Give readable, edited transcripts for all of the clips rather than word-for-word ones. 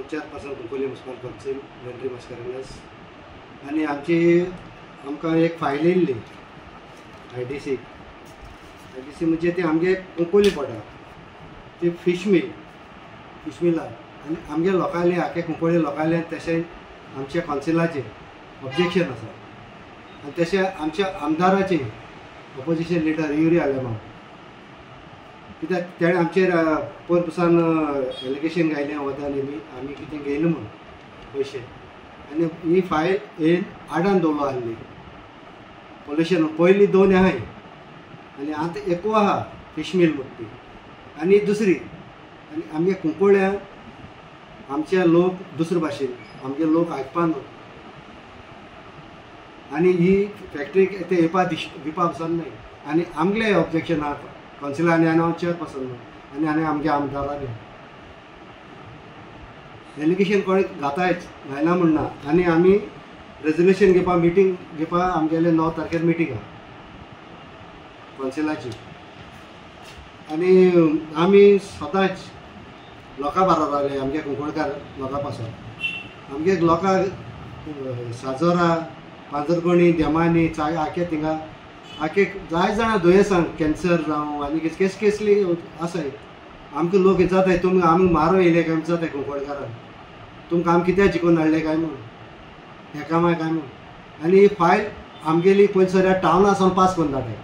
Chairperson Cuncolim municipal council Henry Mascarenhas. आनी आमची आमकां एक फायल येयल्ली I D C म्हणजे ती आमगे कुंकोली पडटा ती फीश मिल फिश मिलार आनी आमगे लोकांले आख्खे कुंकोली लोकांले तशें आमच्या कावन्सिलाचें ऑब्जेक्शन आसा आनी तशें आमच्या आमदाराचें ऑपोजिशन लिडर युरी आलेमांव कित्याक तेणें आमचेर पयर पसान एलिगेशन घायलें वता न्ही आमी कितें घेयलें म्हूण पयशे आनी ही फायल येवन आडान दवरलो आहली पोल्युशन पयलीं दोन आहाय आनी आतां एकू आहा फिश मिल म्हणटा ती आनी दुसरी आनी आमगे कुंकळ्या आमचे लोक दुसरे भाशेन आमगे लोक आयकपा न्हू आनी ही फॅक्टरी ते येवपा दिवपा पसून न्हय आनी आमगेलें ऑब्जेक्शन आहा कावन्सिलांनी आनी हांव चेअरपर्सन आनी आनी आमगे आमदारांनी एलिगेशन कोण घातायच घायना म्हण ना आनी आमी रेजोल्युशन घेवपा मिटींग घेवपा आमगेले 9 तारखेर मिटींग आहा कावन्सिलाची आनी आमी सदांच लोकां बाराबर रावले आमगे कुंकळकार लोकां पासून आमगे लोकांक साजोरा पांजरगोणी देमानी चाय आखे थिंगा आखे जाय जाणां दुयेंसां कॅन्सर जावं आनी केस केसली आसाय आमकां लोक विचारताय तुमी आमकां मारो येयले काय विचारताय कुंकळकारांक तुमकां आमी कित्याक जिखून हाडले काय म्हूण ह्या कामाक काय म्हूण आनी ही फायल आमगेली पयलीं सगळ्या टावना सावन पास करून धाडटाय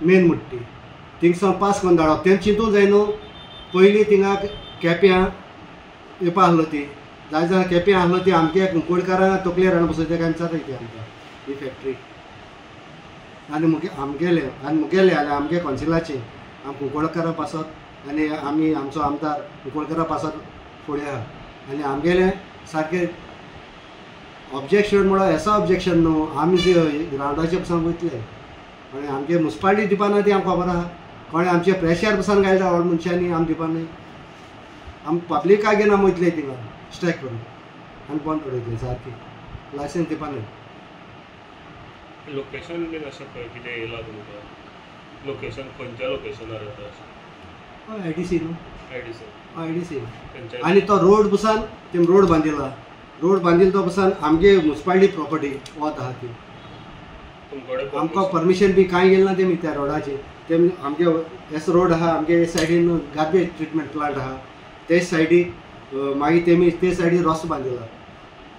मेन म्हणटा ती थिंग सावन पास करून धाडप तें चिंतूंक जाय न्हू पयलीं थिंगा केप्यां येवपा आसलो ती जाय जाणां केप्यां आसलो ती आमगे कुंकळकारांक तकलेर हाडून बसयता काय विचारताय ती आमकां ही फॅक्टरी आनी मुगे आमगेले आनी मुगेले आनी आमगे कावन्सिलाचे आम कुंकळकारां पासत आनी आमी आमचो आमदार कुंकळकारां पासत फुडें आहा आनी आमगेले सारकें ऑब्जेक्शन म्हळ्यार एसा ऑब्जेक्शन न्हू आमी जे ग्रावंडाचे पसून वयतले आनी आमगे मुन्सिपालिटी दिवपा ना ती आमकां खबर आहा कोणें आमचे प्रेशर पसून घायला व्हड मनशांनी आम दिवपा न्हय आम पब्लिकाक घेवन आमी वयतले थिंगा स्ट्रायक करून आनी बंद पडयतले सारकी लायसन्स दिवपा न्हय. लोकेशन बीन अशें खंय कितें येयलां तुमकां लोकेशन खंयच्या लोकेशनार येता अशें? हय I D C न्हू I D C I D C आनी तो रोड पसान तेम रोड बांदिला रोड बांदिलो तो पसान आमगे मुन्सिपालिटी प्रॉपर्टी वत आहा ती आमकां परमिशन बी कांय गेलें ना तेमी त्या रोडाचेर तेमी आमगे एस रोड आहा आमगे सायडीन गार्बेज ट्रिटमेंट प्लांट आहा ते सायडीक मागीर तेमी ते सायडीन रस्तो बांदिला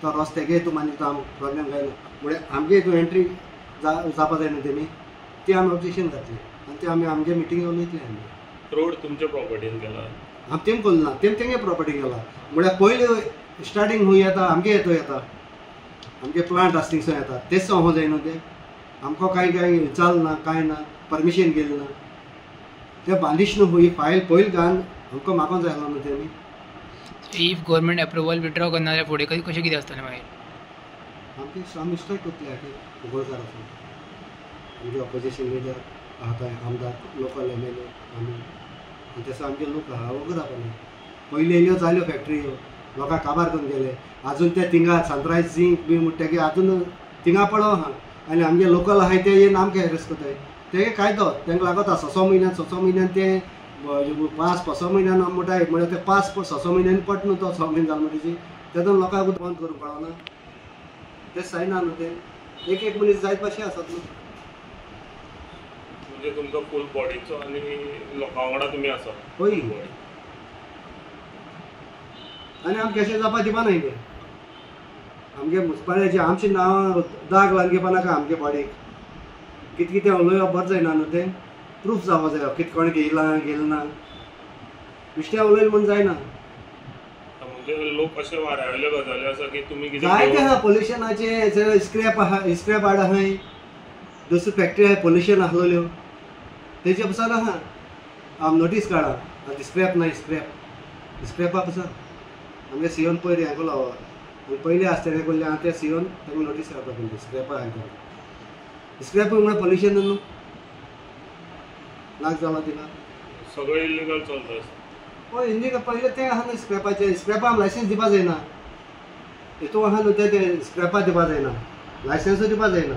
तो रस्तो तेगे हितून बांदिलो तो आमकां प्रॉब्लेम कांय ना म्हळ्यार आमगे हितून एंट्री जावपा जाय न्हू तेमी ती आमी ऑब्जेक्शन घातली आनी ते आमी आमगे मिटींग उलयतले आमी. रोड तुमच्या प्रॉपर्टीन गेला? आम तेम करूं ना तेम तेंगे प्रॉपर्टी गेला म्हळ्यार पयलीं स्टार्टींग खूंय येता आमगे हेतून येता आमगे प्लांट आसा थिंगसून येता तेच सांगूंक जाय न्हू तें आमकां कांय कांय विचारलें ना कांय ना परमिशन गेलें ना तें बांदिश न्हू ही फायल पयलीं घालून आमकां मागोंक जाय आसलो न्हू तेमी. If government approval withdraw करना जाल्यार फुडें कशें कितें आसतलें मागीर? आमचे आमी स्ट्रायक करतले आख्खे कुंकळकार आसून आमगे ऑपोजिशन लिडर आहा थंय आमदार लोकल एम.एल.ए. आमी आनी तसो आमगे लोक आहा वगत जावपा न्हय पयलीं येयल्यो जाल्यो फॅक्टरी लोकांक काबार करून गेले आजून ते थिंगा सनरायज झींक बी म्हणटा आजून थिंगा पडो आहा आनी आमगे लोकल आहाय ते येवन आमकां हॅरेस करताय ते कायदो तांकां लागता 6 म्हयन्यान 6 म्हयन्यान ते 5 6 म्हयन्यान म्हणटाय म्हळ्यार ते 5 6 म्हयन्यांनी पट न्हू तो 6 म्हयने जालो म्हणटकीर तेदोन लोकांक बंद करूंक कळना ते जायना न्हू ते एक एक मनीस जायत भाशेन आसात न्हू. म्हणजे तुमकां फूल बॉडीचो आनी लोकां वांगडा तुमी आसा? हय आनी आमकां कशें जावपा दिवपा न्हय तें आमगे मुन्सिपालिटीचें आमचें नांव दाग लावन घेवपा नाका आमगे बॉडीक कितें कितें उलोवप बरें जायना न्हू तें प्रूफ जावपा जाय कितें कोणें घेयलां घेयलें ना बेश्टें उलयलें म्हूण जायना. म्हणजे लोक अशे वाऱ्या वयल्यो गजाली आसा की तुमी कितें जायते आहा पोल्युशनाचे स्क्रॅप आहा स्क्रॅप हाड आहाय दुसरी फॅक्टरी आहाय पोल्युशन आसलेल्यो तेजे पसून आहा आम नोटीस काडा आनी स्क्रॅप ना स्क्रॅप स्क्रॅपा पसून आमगे सियोन पयर हें केलो आनी पयलीं आसतलें केल्लें आहा तें सियोन तांकां नोटीस काडपा पडली स्क्रॅपा आहा स्क्रॅप म्हळ्यार पोल्युशन न्हू नाक जाला तिका सगळें इल्लीगल चलता. हय इल्लीगल पयलें तें आहा न्हू स्क्रॅपाचें स्क्रॅपा लायसन्स दिवपा जायना हितून आहा न्हू तें स्क्रॅपा दिवपा जायना लायसन्सूय दिवपा जायना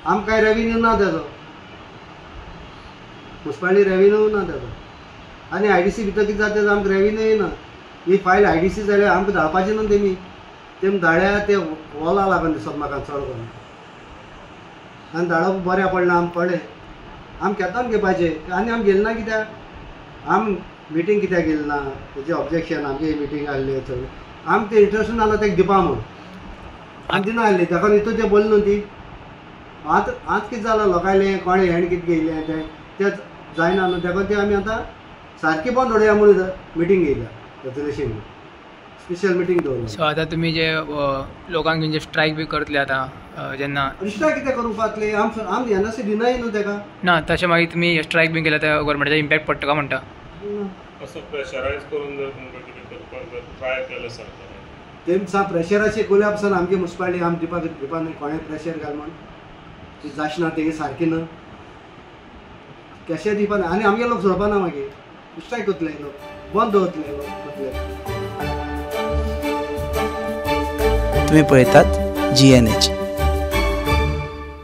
आमकां कांय रेविन्यू ना तेजो मुन्सिपालिटी रेविन्यू ना तेजो आनी I D C भितर कितें जाता तेजो आमकां रेविन्यू येना. ही फायल IDC जाल्यार आमकां धाडपाची न्हू तेमी तेम धाडल्या ते ओला लागून दिसत म्हाका चड करून आनी धाडप बऱ्या पडना आम पडलें आम केतोन घेवपाचें आनी आम गेले ना कित्याक आम मिटींग कित्याक गेले ना तेजें ऑब्जेक्शन आमगे मिटींग आहले सगळें आम ते इंट्रस्ट नासलो तेका दिवपा म्हूण आनी दिना आहली ताका हितून तें बोल्ले न्हू ती आतां आतां कितें जालां लोकांले कोणें हेण कितें घेयलें तें तें जायना न्हू तेका तें आमी आतां सारकी बंद उडोवया म्हणून मिटींग घेयल्या रेजोल्युशन स्पेशल मिटींग दवरली. सो आतां तुमी जे लोकांक जे स्ट्रायक बी करतले आतां जेन्ना स्ट्रायक कितें करूंक पावतले आम आम एनआरसी दिनाय न्हू तेका ना तशें मागीर तुमी स्ट्रायक बी केल्यार त्या गव्हर्मेंटाचेर इम्पॅक्ट पडटा काय म्हणटा असो प्रेशरायज करून जर तुमकां कितें करपाक जर ट्राय केलें सरकारान तेम प्रेशराचे कोल्या पसून आमगे मुस्पाळी आम दिवपाक दिवपा न्हय कोणें प्रेशर घाल म्हण ती जाशना तेगे सारकी न्हू कशें दिवपा आनी आमगे लोक सोडपा ना मागीर स्ट्रायक करतले लोक बंद दवरतले लोक करतले. तुम्ही पळयतात GNH.